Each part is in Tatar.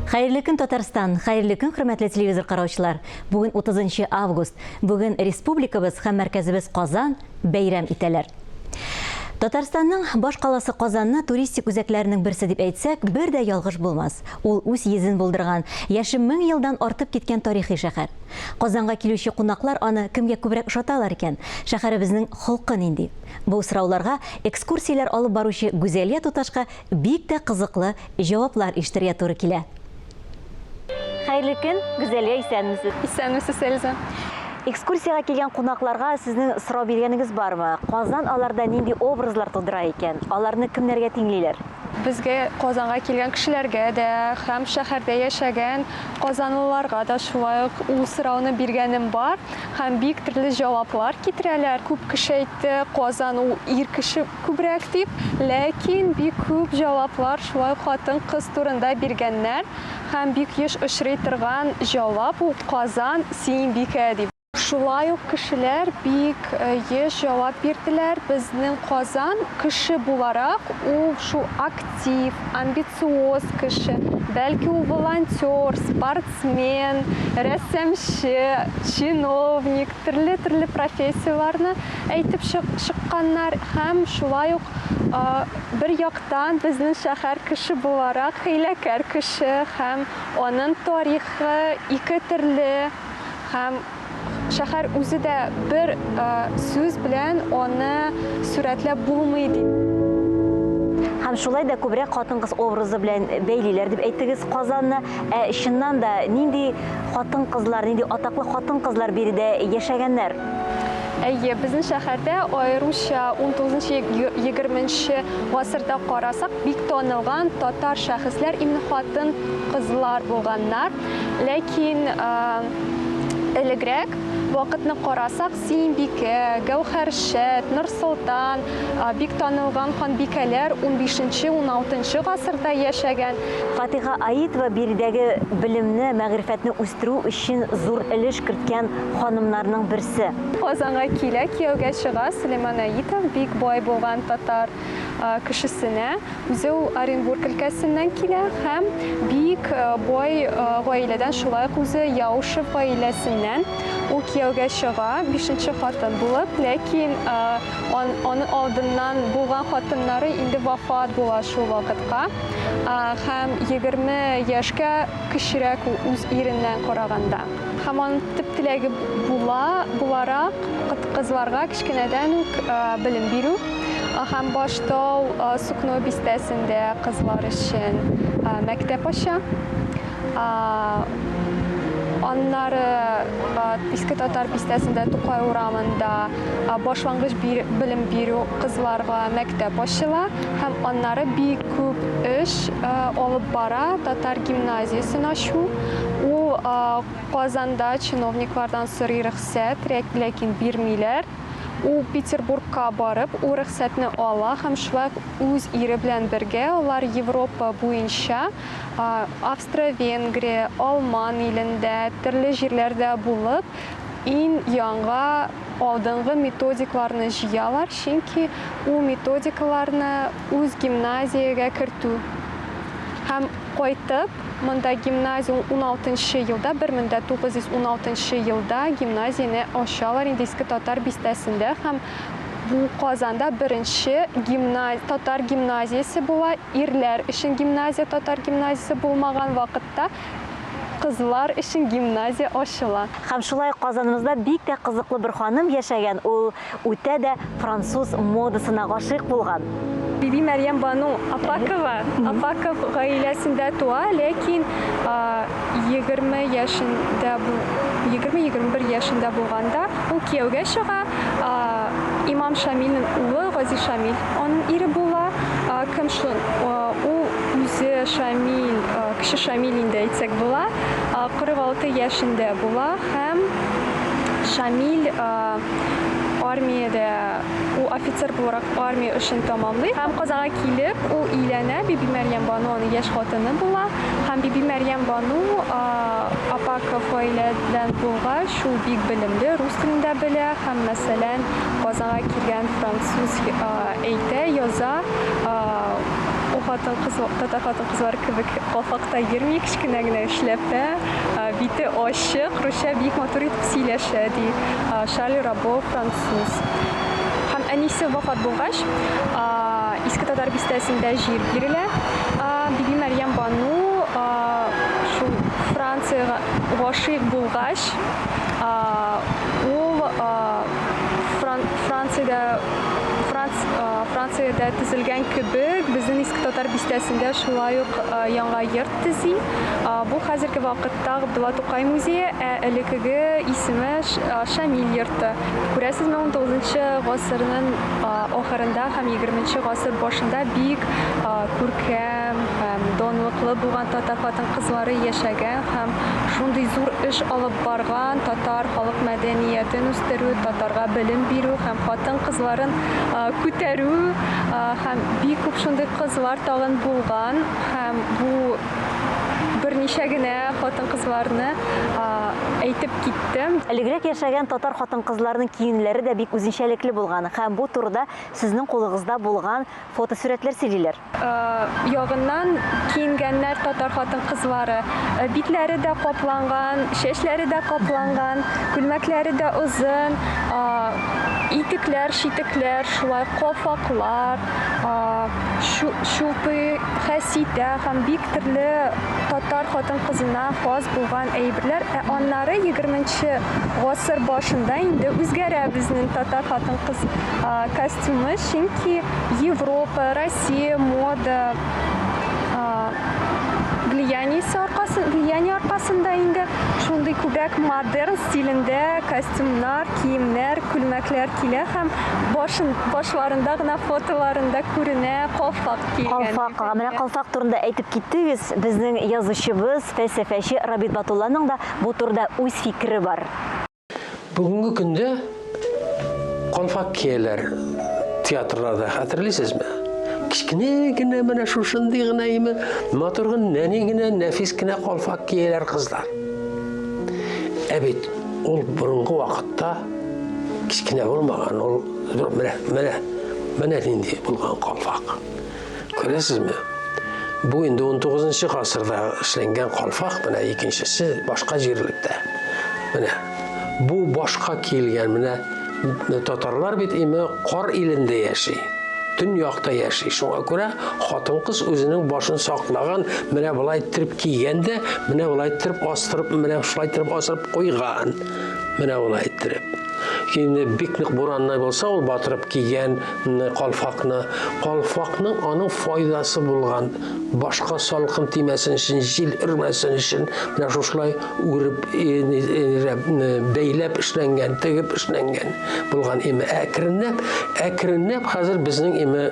Хәерле көн, Татарстан! Хәерле көн, хөрмәтле телевизор караучылар! Бүген 30 август. Бүген республикабыз һәм мәркәзебез Казан бәйрәм итәләр. Татарстанның баш каласы Казанны туристик үзәкләренең берсе дип әйтсәк, бер дә ялгыш булмас. Ул үз йөзен булдырган, яше 1000 елдан артып киткән тарихи шәһәр. Казанга килүче кунаклар аны кемгә күбрәк ошаталар икән? Шәһәребезнең холкы нинди? Бу сорауларга экскурсияләр алып баручы Гүзәлия туташка бик тә кызыклы җаваплар ишетергә туры килә. Хәерле көн, Гүзәлия, исәнмесез. Исәнмесез, Эльза. Экскурсиягә килгән кунакларга сезнең сорау биргәнегез бармы? Казан аларда нинди образлар тудыра икән? Аларны кемнәргә тиңлиләр? Безгә Казанга килгән кешеләргә дә һәм шәһәрдә яшәгән казанлыларга да шулай ук ул сорауны биргәнем бар һәм бик төрле җаваплар китерәләр. Күп кеше әйтте, Казан ул ир кеше күбрәк дип, ләкин бик күп җаваплар шулай ук хатын-кыз турында биргәннәр һәм бик еш очрый торган җавап ул Казан, Сөембикә дип. Шулай ук кешеләр бик еш җавап бирделәр, безнең Казан кеше буларак ул шул актив, амбициоз кеше, бәлки ул волонтер, спортсмен, рәссамчы, чиновник, төрле-төрле профессияләрне әйтеп чыкканнар һәм шулай ук бер яктан безнең шәһәр кеше буларак хәйләкәр кеше һәм аның тарихы ике төрле һәм шәһәр үзе дә бер сүз белән аны сурәтләп булмый дип. Һәм шулай да күбрәк хатын-кыз образы белән бәйлиләр дип әйттегез Казанны. Ә чыннан да нинди хатын-кызлар, нинди атаклы хатын-кызлар биредә яшәгәннәр? Әйе, безнең шәһәрдә аеруча 19-20 гасырда карасак, бик танылган татар шәхесләр именно хатын-кызлар булганнар. Ләкин элегрәк вакытны карасак, Сөембикә, Гәүһәршәт, Нурсолтан, бик танылган ханбикәләр 15-16 гасырда яшәгән. Фатиха Аитова биредәге белемне, мәгърифәтне үстерү өчен зур өлеш керткән ханымнарның берсе. Казанга килә, кияүгә чыга Сөләйман Аитов, бик бай булган татар кешесенә. Үзе ул Оренбург өлкәсеннән килә һәм бик бай гаиләдән, шулай ук үзе Яушев гаиләсеннән. Ул кияүгә чыга, бишенче хатын булып, ләкин аны алдыннан булган хатыннары инде вафат була шул вакытка. Һәм 20 яшькә кечерәк ул үз иреннән караганда. Һәм аның төп теләге була, буларак, кызларга кечкенәдән үк белем бирү. Һәм башта ул Сукно бистәсендә кызлар өчен мәктәп ача. Аннары Иске Татар бистәсендә Тукай урамында башлангыч белем бирү кызларга мәктәп ачыла һәм аннары бик күп эш алып бара татар гимназиясен ачу. Ул Казанда чиновниклардан сорый рөхсәт, ләкин бирмиләр. Ул Петербургка барып, ул рөхсәтне ала һәм шулай ук үз ире белән бергә алар Европа буенча Австро-Венгрия, Алман илендә, төрле җирләрдә булып, иң яңа алдынгы методикларны җыялар, чөнки ул методикаларны үз гимназиягә кертү һәм кайтып, Монда гимназия уналтынчы елда, 1916 елда гимназияне ачалар инде Иске Татар бистәсендә һәм бу Казанда беренче гимназ, татар гимназиясе була. Ирләр өчен гимназия, татар гимназиясе булмаган вакытта кызлар өчен гимназия ачыла. Һәм шулай ук Казаныбызда бик тә кызыклы бер ханым яшәгән, ул үтә дә француз модасына гашыйк булган. Биби Мәрьям Бану Апакова, Апаков гаиләсендә туа, ләкин 20 яшендә, 20-21 яшендә булганда ул кияүгә чыга. Имам Шамилнең улы Гази Шамил аның ире була. Кем шул? Ул үзе Шамил, кече Шамил инде әйтсәк була, 46 яшендә була һәм Шамил армиядә ул офицер буларак армия эшен тәмамлый һәм Казанга килеп ул өйләнә. Биби Мәрьям Бану аның яшь хатыны була һәм Биби Мәрьям Бану Апаков гаиләдән булгач, ул бик белемле, рус телен дә белә һәм, мәсәлән, Казанга килгән француз әйтә, яза, хатын-кыз, татар хатын-кызлары кебек калфакта йөрми, кечкенә генә эшләпә, бите ачык, русча бик матур итеп сөйләшә, ди Шарль Рабо, француз. Һәм әнисе вафат булгач, Иске Татар бистәсендә җир бирелә. Биби Мәрьям Бану шул Франциягә гашыйк булгач, ул Франциядә Франциядә төзелгән кебек, безнең Иске Татар бистәсендә шулай ук яңа йорт төзи. Бу хәзерге вакытта Габдулла Тукай музее, ә элеккеге исеме Шамил йорты. Күрәсезме, унтугызынчы гасырның ахырында һәм егерменче гасыр башында бик күркәм һәм данлыклы булган татар хатын-кызлары яшәгән һәм шундый зур эш алып барган татар халык мәдәниятен үстерү, татарга белем бирү һәм хатын-кызларын күтәрү һәм бик күп шундый кызлар тагын булган һәм бу берничә генә хатын-кызларны әйтеп киттем. Элегрәк яшәгән татар хатын-кызларының киемнәре дә бик үзенчәлекле булган һәм бу турыда сезнең кулыгызда булган фотосурәтләр сөйлиләр. Ягыннан киенгәннәр татар хатын-кызлары. Битләре дә капланган, чәчләре дә капланган, күлмәкләре дә озын, итекләр, читекләр, шулай калфаклар, чулпы, хәситә һәм бик төрле татар хатын-кызына хас булган әйберләр. Ә аннары егерменче гасыр башында инде үзгәрә безнең татар хатын-кыз костюмы, чөнки Европа, Россия мода влияниесе аркасы, влияние аркасында инде шундый күбрәк модерн стилендә костюмнар, киемнәр, күлмәкләр килә һәм башын, башларында гына фотоларында күренә калфак кигән. Калфак, менә калфак турында әйтеп киттегез. Безнең язучыбыз, фәлсәфәче Рабит Батулланың да бу турыда үз фикере бар. Бүгенге көндә калфак кияләр театрларда, хәтерлисезме? Кечкенә генә менә шушындый гына име, матур гына, нәни генә, нәфис кенә калфак кияләр кызлар. Ә бит ул борынгы вакытта кечкенә булмаган, ул менә, менә, менә нинди булган калфак. Күрәсезме? Бу инде 19 гасырда эшләнгән калфак, менә икенчесе башка җирлектә. Менә бу башка киелгән, менә татарлар бит име кар илендә яши. Төньякта яши. Шуңа күрә хатын-кыз үзенең башын саклаган, менә болай иттереп кигән дә, менә болай иттереп астырып, менә шулай иттереп асырып куйган. Менә болай иттереп. Инде бик нык бураннай булса, ул батырып кигән калфакны. Калфакның аның файдасы булган. Башка салкын тимәсен өчен, җил өрмәсен өчен, менә шушылай үреп, бәйләп эшләнгән, тегеп эшләнгән булган име. Әкренләп, әкренләп хәзер безнең име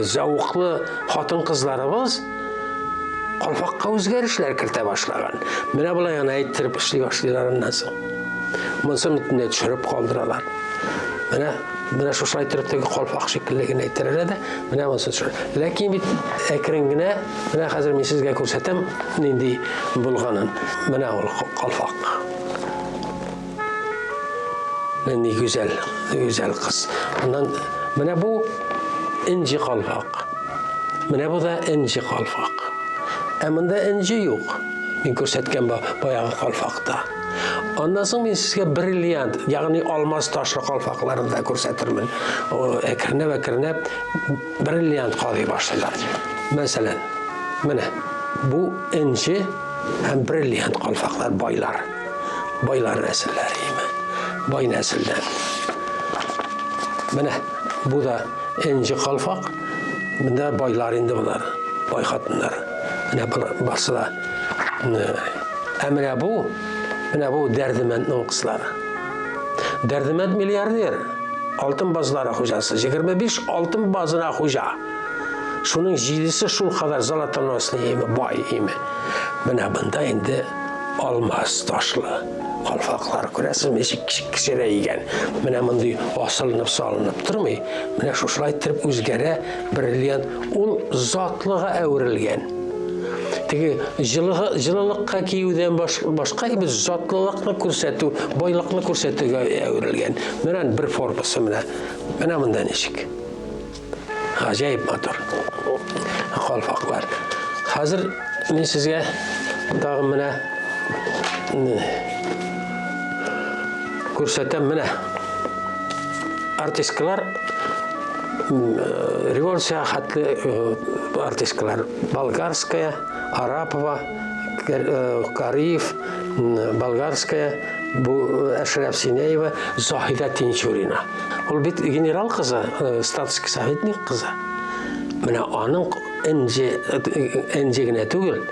зәвыклы хатын-кызларыбыз калфакка үзгәрешләр кертә башлаган. Менә болай гына әйттереп эшли башлыйлар аннан соң. Монсын бөтенләй төшереп калдыралар. Менә менә шушылай иттереп теге калфак шикелле генә әйттерәләр дә, менә монысы төшерә. Ләкин бит әкрен генә, менә хәзер мин сезгә күрсәтәм нинди булганын. Менә ул калфак. Нинди гүзәл, гүзәл кыз. Аннан менә бу энҗе калфак. Менә бу да энҗе калфак. Ә монда энҗе юк. Мин күрсәткән баягы калфакта. Аннан соң мин сезгә бриллиант, ягъни алмаз ташлы калфакларны да күрсәтермен. Әкренләп-әкренләп бриллиант кадый башлыйлар. Мәсәлән, менә бу энҗе һәм бриллиант калфаклар байлар. Байлар нәселләре име. Бай нәселдән. Менә бу да энҗе калфак. Монда байлар инде болар, бай хатыннар. Менә барсы да. Ә менә бу, менә бу Дәрдемәнднең кызлары. Дәрдемәнд миллиардер, алтын базлары хуҗасы, 25 алтын базына хуҗа. Шуның җидесе шул кадәр золотоносный име, бай име. Менә бында инде алмаз ташлы калфаклар күрәсезме, ничек кечерәйгән. Менә мондый асылынып салынып тормый. Менә шушылай иттереп үзгәрә бриллиант. Ул затлыга әверелгән. Теге җылыга, җылылыкка киюдән баш, башка без затлылыкны күрсәтү, байлыкны күрсәтүгә әверелгән. Менә бер формасы менә. Менә монда ничек. Гаҗәеп матур. калфаклар. Хәзер мин сезгә тагын менә күрсәтәм менә артисткалар революция хәтле артисткалар Болгарская, Арапова, Кариев, Болгарская, бу Әшрәф Синеева, Заһидә Тинчурина. Ул бит генерал кызы, статский советник кызы. Менә аның энҗе, энҗе генә түгел,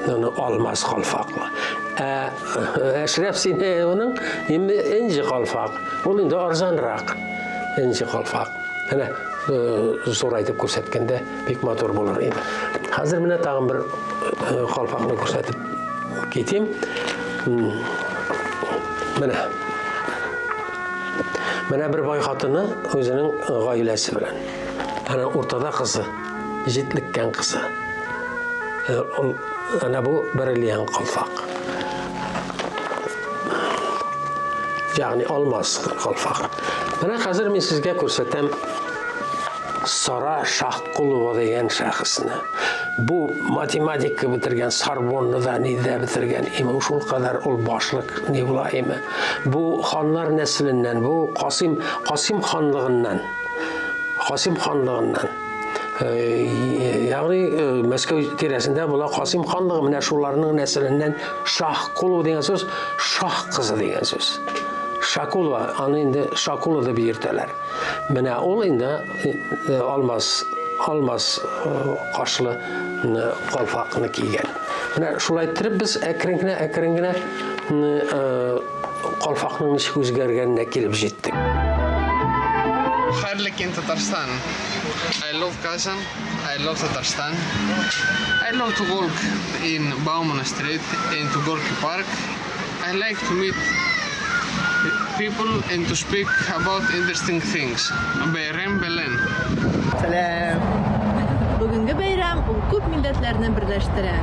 аны алмаз калфаклы. Ә Әшрәф Синеевның инде энҗе калфак. Ул инде арзанрак энҗе калфак. Менә зурайтып күрсәткәндә бик матур булыр иде. Хәзер менә тагын бер калфакны күрсәтеп китим. Менә. Менә бер бай хатыны үзенең гаиләсе белән. Әнә уртада кызы, җитлеккән кызы. Ул әнә бу бриллиант калфак. Ягъни алмаз калфак. Менә хәзер мин сезгә күрсәтәм Сара Шахкулова дигән шәхесне. Бу математика бетергән, Сорбонны да нидә бетергән, име шул кадәр ул башлык ни була име. Бу ханнар нәселеннән, бу Касим, Касим ханлыгыннан. Касим ханлыгыннан. Э, ягъни э, Мәскәү тирәсендә була Касим ханлыгы, менә шуларның нәселеннән Шахкулова дигән сүз, шах кызы дигән сүз. Шакулова, аны инде Шакула дип йөртәләр. Менә ул инде э, алмаз алмаз кашлы калфакны кигән. Менә шулай иттереп без әкрен генә әкрен генә калфакның ничек үзгәргәненә килеп җиттек. Хәерле көн, Татарстан. I love Kazan. I love Tatarstan. I love to walk in Bauman Street and to Gorky Park. I like to meet people and to speak about interesting things. Бәйрәм белән. Сәлам! Бүгенге бәйрәм ул күп милләтләрне берләштерә.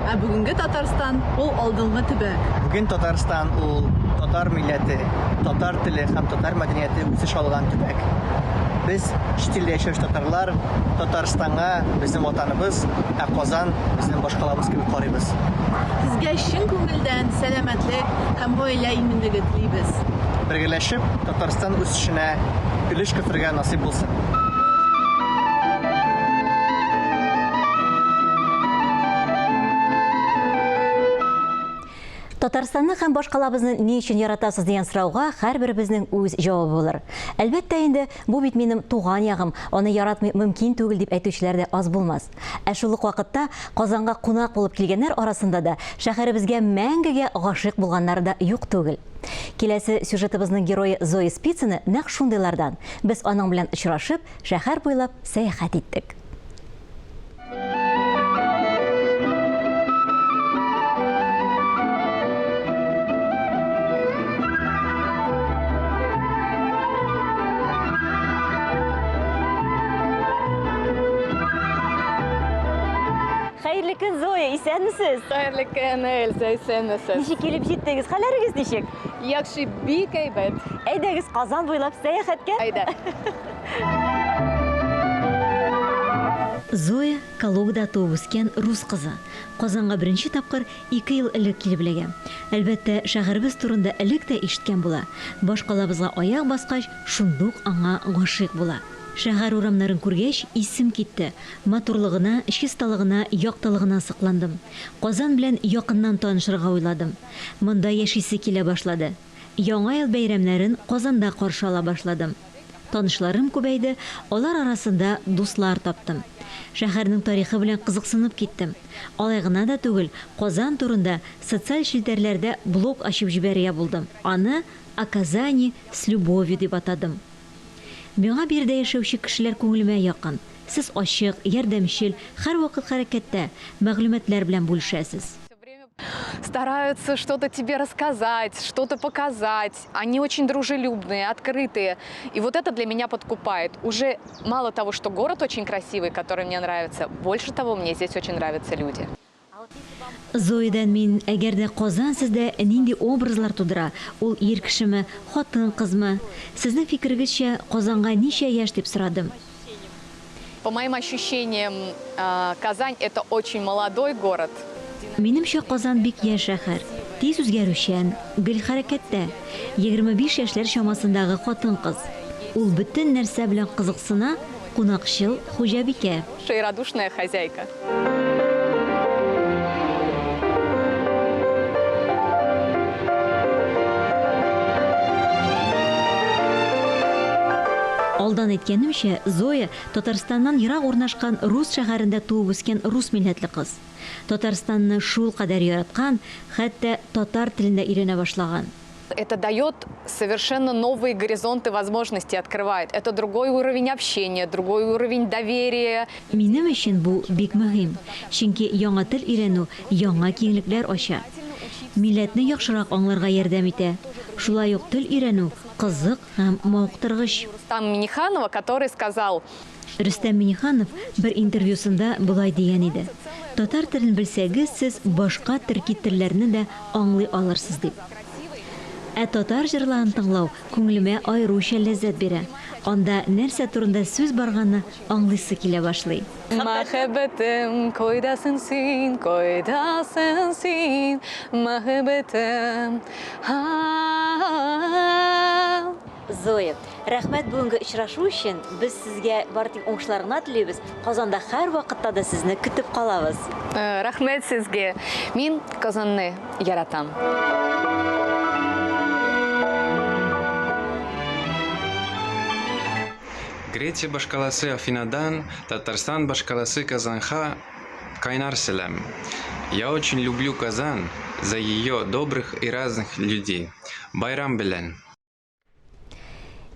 Ә бүгенге Татарстан ул алдынгы төбәк. Бүген Татарстан ул татар милләте, татар теле һәм татар мәдәнияте үсеш алган төбәк. Без, чит илдә яшәүче татарлар, Татарстанга безнең ватаныбыз, ә Казан безнең башкалабыз кебек карыйбыз. Сезгә чын күңелдән сәламәтлек һәм гаилә иминлеге телибез. Бергәләшеп Татарстан үсешенә өлеш кертергә насыйп булсын. Татарстанны һәм башкалабызны ни өчен яратасыз дигән сорауга һәрберебезнең үз җавабы булыр. Әлбәттә инде, бу бит минем туган ягым, аны яратмый мөмкин түгел дип әйтүчеләр дә аз булмас. Ә шул ук вакытта Казанга кунак булып килгәннәр арасында да шәһәребезгә мәңгегә гашыйк булганнары да юк түгел. Киләсе сюжетыбызның герое Зоя Спицына нәкъ шундыйлардан. Без аның белән очрашып, шәһәр буйлап сәяхәт иттек. Хәерле көн, Зоя, исәнмесез? Хәерле көн, Эльза, исәнмесез. Ничек килеп җиттегез? Хәлләрегез ничек? Яхшы, бик әйбәт. Әйдәгез Казан буйлап сәяхәткә. Әйдә. Зоя Калугада туып үскән рус кызы. Казанга беренче тапкыр ике ел элек килеп эләгә. Әлбәттә, шәһәребез турында элек тә ишеткән була. Башкалабызга аяк баскач, шундук аңа гашыйк була. Шәһәр урамнарын күргәч, исем китте. Матурлыгына, чисталыгына, яктылыгына сокландым. Казан белән якыннан танышырга уйладым. Монда яшисе килә башлады. Яңа ел бәйрәмнәрен Казанда каршы ала башладым. Танышларым күбәйде, алар арасында дуслар таптым. Шәһәрнең тарихы белән кызыксынып киттем. Алай гына да түгел, Казан турында социаль челтәрләрдә блог ачып җибәрергә булдым. Аны О Казани с любовью дип атадым. Миңа биредә яшәүче кешеләр күңелемә якын. Сез ачык, ярдәмчел, һәрвакыт хәрәкәттә, мәгълүматлар белән бүлешәсез. Стараются что-то тебе рассказать, что-то показать. Они очень дружелюбные, открытые. И вот это для меня подкупает. Уже мало того, что город очень красивый, который мне нравится, больше того, мне здесь очень нравятся люди. Зоядан мин, әгәр дә Казан сездә нинди образлар тудыра, ул ир кешеме, хатын-кызмы? Сезнең фикерегезчә, Казанга ничә яшь дип сорадым. По моим ощущениям, Казань это очень молодой город. Минемчә, Казан бик яшь шәһәр. Тиз үзгәрүчән, гел хәрәкәттә. 25 яшьләр чамасындагы хатын-кыз. Ул бөтен нәрсә белән кызыксына, кунакчыл хуҗабикә. И радушная хозяйка. Алдан әйткәнемчә, Зоя, Татарстаннан ерак урнашкан рус шәһәрендә туып үскән рус милләтле кыз. Татарстанны шулкадәр яраткан, хәтта татар телен дә өйрәнә башлаган. Это дает совершенно новые горизонты возможностей открывает. Это другой уровень общения, другой уровень доверия. Минем өчен бу бик мөһим, чөнки яңа тел өйрәнү яңа киңлекләр ача. Милләтне яхшырак аңларга ярдәм итә. Шулай ук тел өйрәнү кызык һәм мавыктыргыч. Рустама Минниханова, который сказал. Рөстәм Миңнеханов бер интервьюсында болай дигән иде, Татар телен белсәгез, сез башка төрки телләрне дә аңлый алырсыз, дип. Ә татар җырларын тыңлау күңелемә аеруча ләззәт бирә. Анда нәрсә турында сүз барганны аңлыйсы килә башлый. Мәхәббәтем, кайдасың син, кайдасың син, мәхәббәтем, а-а-а. Зоя, рәхмәт бүгенге очрашу өчен. Без сезгә бары тик уңышлар гына телибез. Казанда һәрвакытта да сезне көтеп калабыз. Рәхмәт сезгә. Мин Казанны яратам. Греция башкаласы Афинадан Татарстан башкаласы Казанга кайнар сәлам. Я очень люблю Казан за ее добрых и разных людей. Байрам белән!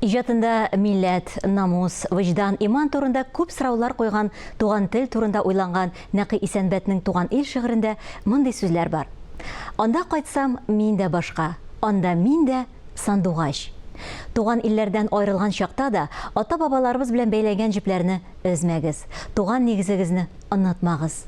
Иҗатында милләт, намус, вөҗдан, иман турында күп сораулар куйган, туган тел турында уйланган Нәкый Исәнбәтнең Туган ил шигырендә мондый сүзләр бар. Анда кайтсам, мин дә башка, анда мин дә сандугач. Туган илләрдән аерылган чакта да ата-бабаларыбыз белән бәйләнгән җепләрне өзмәгез, туган нигезегезне онытмагыз.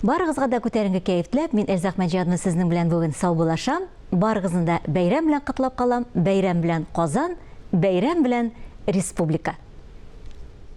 Барыгызга да күтәренке кәеф теләп, мин Эльза Әхмәтҗанова сезнең белән бүген саубуллашам. Барыгызны да бәйрәм белән котлап калам, бәйрәм белән Казан, бәйрәм белән республика!